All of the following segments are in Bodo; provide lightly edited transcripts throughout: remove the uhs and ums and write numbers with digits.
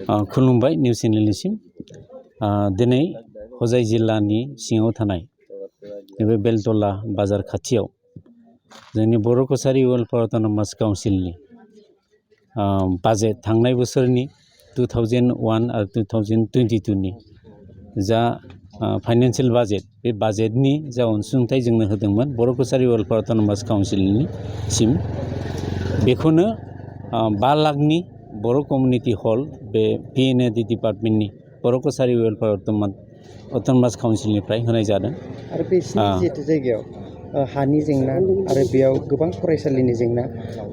खुलुमबाय निउस चेनेलनिसिम दिनै हजाइ जिल्लानि सिङाव थानाय नैबे बेलतला बाजार खाथियाव जोंनि बर' कसारी वेलफेयार अट'नमास काउन्सिलनि बाजेट थांनाय बोसोरनि 2001 आरो 2022 नि जा फाइनान्शियेल बाजेट बे बाजेटनि जा अनसुंथाइ जोंनो होदोंमोन बर' कसारी वेलफेयार अट'नमास काउन्सिलनि सिम बेखौनो 5 लाखनि बर' कमिउनिटि हल बे PNAD डिपार्टमेन्टनि बर' कसारी वेलफेयार अट'नमास काउन्सिलनिफ्राय होनाय जादों। आरो बेसिनि जितु जायगायाव हानि जेंना आरो बेयाव गोबां फरायसालिनि जेंना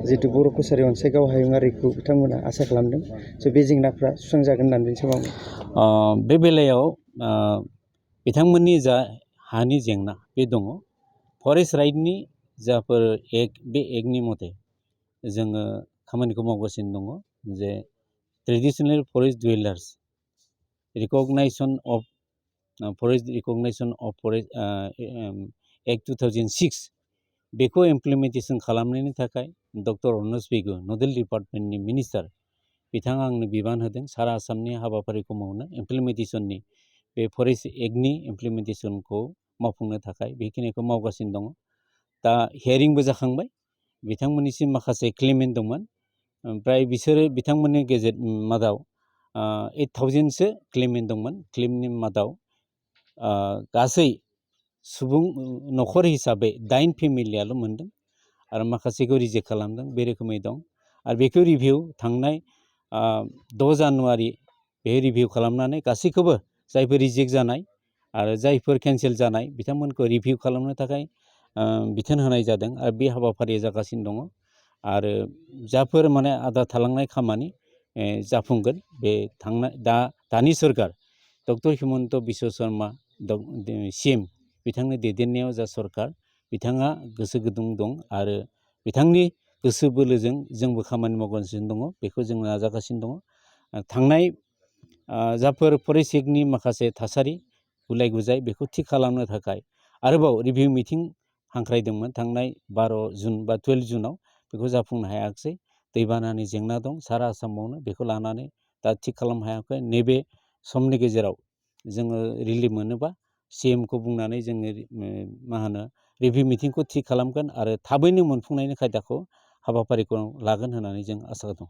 जितु बर' कसारी अनसायगाव हायुङारिखौ बिथांमोना आसा खालामदों बे जेंनाफ्रा सुस्रांजागोन होननानै समाव बे बेलायाव बिथांमोननि जा हानि जेंना बे दङ। फरेस्ट राइटनि जाफोर एक्ट बे एक्टनि मथे जोङो खामानिखौ मावगासिनो दङ जे traditional forest dwellers recognition of forest recognition of forest act 2006 बेखौ इमप्लिमेन्टेसन खालामनायनि थाखाय डक्टर अर्नज पेगु नडेल डिपार्टमेन्टनि मिनिस्टार बिथाङा आंनो बिबान होदों सारा आसामनि हाबाफारिखौ मावनो इमप्लिमेन्टेसननि बे फरेस्ट एक्टनि इमप्लिमेन्टेसनखौ मावफुंनो थाखाय बेखिनिखौ मावगासिनो दङ। दा हियारिंबो जाखांबाय बिथांमोननिसिम माखासे क्लेमेन्ट दंमोन ओमफ्राय बिसोरो बिथांमोननि मादाव 8000सो क्लेमेन्ट दंमोन। क्लेमनि मादाव गासै सुबुं न'खर हिसाबै 9 फेमिलियाल' मोनदों आरो माखासेखौ रिजेक्ट खालामदों बे रोखोमै दं। आरो बेखौ रिभिउ थांनाय 6 जानुवारि बे रिभिउ खालामनानै गासैखौबो जायफोर रिजेक्ट जानाय आरो जायफोर केन्सेल जानाय बिथांमोनखौ रिभिउ खालामनो थाखाय बिथोन होनाय जादों आरो बे हाबाफारिया जागासिनो दङ। आरो जाफोर माने आद्रा थालांनाय खामानि जाफुंगोन बे दानि सोरखार डक्टर हिमन्त बिश्व शर्मा CM बिथांनि दैदेननायाव जा सरखार बिथाङा गोसो गुदुं दं आरो बिथांनि गोसो बोलोजों जोंबो खामानि मावगासिनो दङ बेखौ जों नाजागासिनो दङ। थांनाय जाफोर फरेस्ट एक्टनि माखासे थासारि गुलाय गुजाय बेखौ थिग खालामनो थाखाय आरोबाव रिभिउ मिटिं हांख्रायदोंमोन थांनाय 12 जुन बा 12 जुनाव बेखौ जाफुंनो हायाखिसै। दैबानानि जेंना दं सारा आसामावनो बेखौ लानानै दा थिग खालामनो हायाखै। नैबे समनि गेजेराव जोङो रिलिफ मोनोबा CMखौ बुंनानै जोङो रिभिउ मिटिंखौ थिग खालामगोन आरो थाबैनो मोनफुंनायनि खायदाखौ हाबाफारिखौ लागोन होननानै जों आसा दं।